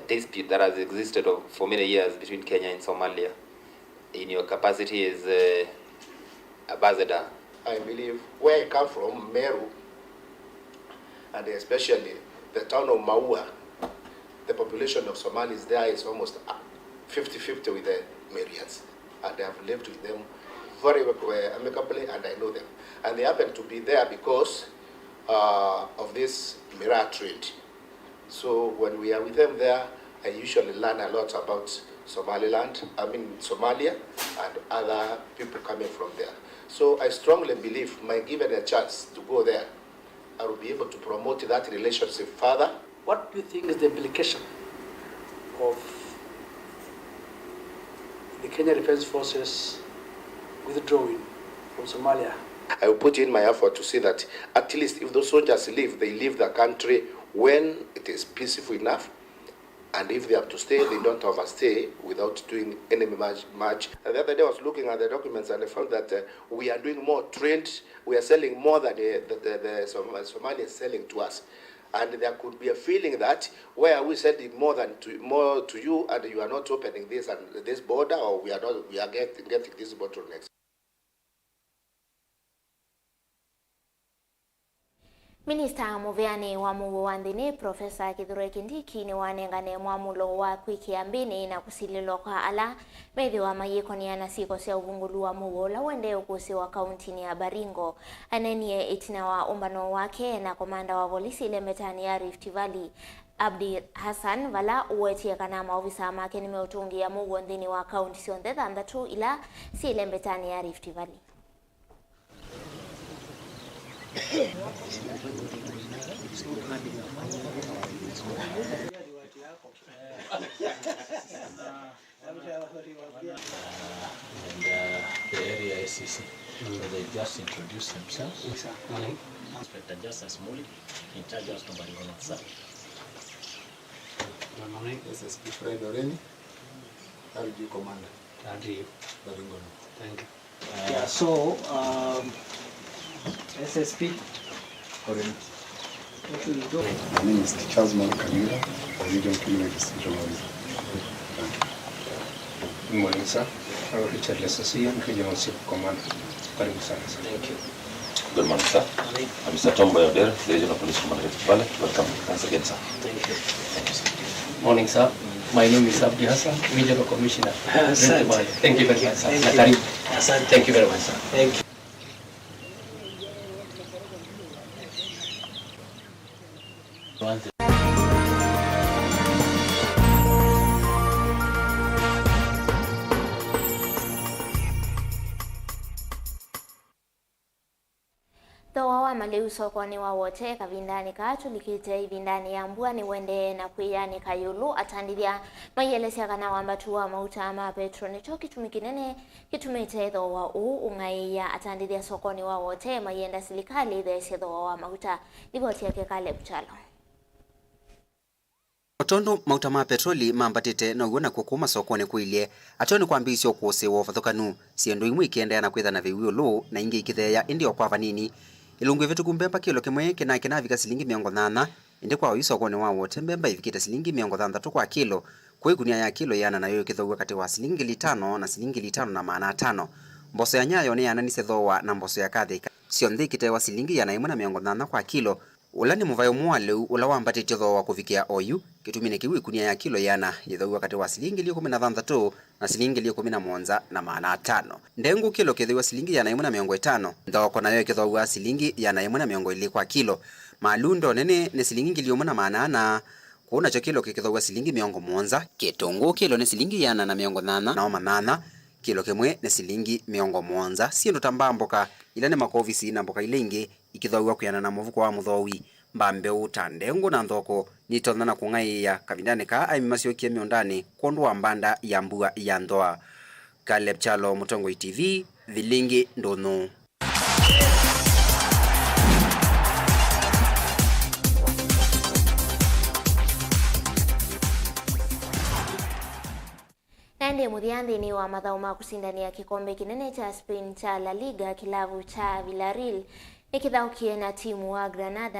dispute that has existed of, for many years between Kenya and Somalia in your capacity as, uh, ambassador? I believe where I come from, Meru, and especially the town of Maua, the population of Somalis there is almost fifty fifty with the Marians, and I have lived with them very, uh, amicably, and I know them. And they happen to be there because, uh, of this miraa trade. So when we are with them there, I usually learn a lot about Somaliland, I mean Somalia, and other people coming from there. So I strongly believe, my given a chance to go there, I will be able to promote that relationship further. What do you think is the implication of the Kenya Defense Forces withdrawing from Somalia? I will put in my effort to see that at least if those soldiers leave, they leave the country when it is peaceful enough, And if they have to stay, they don't overstay without doing any much, much. And the other day I was looking at the documents and I found that, uh, we are doing more trade, we are selling more than the, the, the, the Som-, Somalia is selling to us. And there could be a feeling that, why are we sending more than to, more to you, and you are not opening this and this border, or we are not, we are get, getting these bottlenecks. Minista mũvĩanĩ wa mũuo wa nthĩnĩ, Profesa Kithure Kindiki, nĩwanengane mwamũlo wa kwĩkĩa mbĩnĩ na kũsilĩlwa kwa ala methĩwa mayĩkonĩa na syĩko sya ũvungũlu wa mũuo ũla ũendee ũkũsĩwa kauntinĩ ya Baringo. Aneenie ĩtina wa ũmbano wake na komanda wa volisi ĩlembetanĩ ya Rift Valley, Abdi Hassan, vala ũwetie kana maovisa make nĩmeũtũngĩĩa mũuo nthĩnĩ wa kaunti syonthe thanthatũ ila syĩ lembetanĩ ya Rift Valley. And, uh, the area S C C. So they just introduce themselves. Yes, sir. Morning. Inspector Justus Muli, in charge of Baringo North South. Good morning. S S P Fred Oreni, R G Commander. Thank you. Baringo North. Thank you. Yeah, so, um, S S P. Orange. What will do? My name is Charles Mark Kanyira, the Regional Criminal Investigation Officer. Thank you. Good morning, sir. I'm Richard Lesusia, Regional Chief Commander. Karibu sana, sir. Thank you. Good morning, sir. Morning. I'm Mister Tom Boy Odero, the Regional Police Commander, Rift Valley. Welcome once again, sir. Thank you. Thank you, sir. Morning, sir. My name is Abdi Hassan, Regional Commissioner. Asante. Rift Valley. Thank you very much, sir. Thank you. Na karibu. Asante. Thank you very much, sir. Thank you. Thooa wa malĩu sokonĩ wa Wote kavindanĩ kaa tũlikĩte ĩvindanĩ ya mbua nĩũendee na kwĩyanĩka ĩũlũ, atandĩthya maielesya kana wambatu wa mauta ma petro nĩkyo kĩtumi kĩnene kĩtumĩte thooa ũũ ũng'aĩĩa. Atandĩthya sokonĩ wa Wote maienda silikalĩ ĩtheesye thooa wa mauta. Livoti yake Caleb Kyalo. O tondũ mauta ma petroli mambatĩte, now'o nakw'o kũu masokonĩ kũilye, ateo nĩkwambĩĩisye ũkũsĩĩwa ũvathũkanu, syĩndũ imwe ikĩendeea na kwĩtha na vĩu ĩũlũ, na ingĩ ikĩtheea, ĩndĩ o kwa vanini. Ĩlungu ĩvĩtũku mbemba kĩlo kĩmwe kĩnaĩ kĩnavika silingi mĩongo nyanya, ĩndĩ kwa oyu sokonĩ wa Wote mbemba ĩvikĩte silingi mĩongo thanthatũ kwa kĩlo, kwĩ ĩkunia ya kĩlo ĩana nayo ĩkĩthaw'a katĩ wa silingi ngili itano na silingi ngili itano na maana atano. Mboso ya Nyayo nĩyaananisye thooa na mboso ya Kathĩ, syonthe ikĩtewa silingi ĩana ĩmwe na mĩongo nyanya kwa kĩlo. Ũla nĩ mũvaĩ ũmwe wa lĩu ũla wambatĩtye thooa kũvikĩa oyu. Kĩtuminĩ kĩu, ĩkunia ya kĩlo ĩana yĩthaw'a katĩ wa silingi ngili ikũmi na thanthatũ na silingi ngili ikũmi na mũonza na maana atano. Ndengũ kĩlo kĩthaw'a silingi ĩana ĩmwe na mĩongo ĩtano, nthoko nayo ĩkĩthaw'a silingi ĩana ĩmwe na mĩongo ĩlĩ kwa kĩlo. Malundonĩ nĩ silingi ngili ĩmwe na maana ana, kũu nakyo kĩlo kĩkĩthaw'a silingi mĩongo mũonza. Kĩtũngũũ kĩlo nĩ silingi ĩana na mĩongo nyanya, nao manyanya kĩlo kĩmwe nĩ silingi mĩongo mũonza. Syĩndũ ta mbaa, mboka, ila nĩ makovisi, na mboka ila ingĩ ikĩthaw'a kwĩanana na mũvuko wa mũthowi. Mbaa, mbeũ ta ndengũ na nthoko nitonya na kũng'aĩĩa kavindanĩ kaa aĩmi masyokie mĩũndanĩ kwondũ wa mbanda ya mbua ya nthũa. Caleb Kyalo, Mũtongoi T V, Vilingi, Ndũnyũ. Na ĩndĩ mũthya nthĩnĩ wa mathaũ ma kũsindanĩa kĩkombe kĩnene kya Spain kya La Liga, kĩlavu kya Villarreal nĩkĩthaũkie na timu wa Granada